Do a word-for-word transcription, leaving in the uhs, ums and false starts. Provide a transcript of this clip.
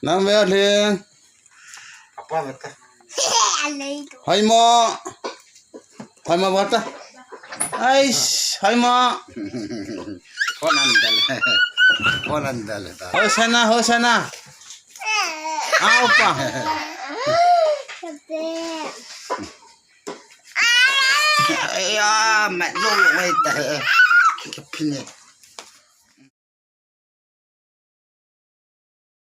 Nang ve le. Apa beta. Hai mo. Hai mo bata. Ais, hai mo. Honan dal. Honan dal ta. Hosana, hosana. Au pa. Aya, mat lo lo mai ta. Kipine.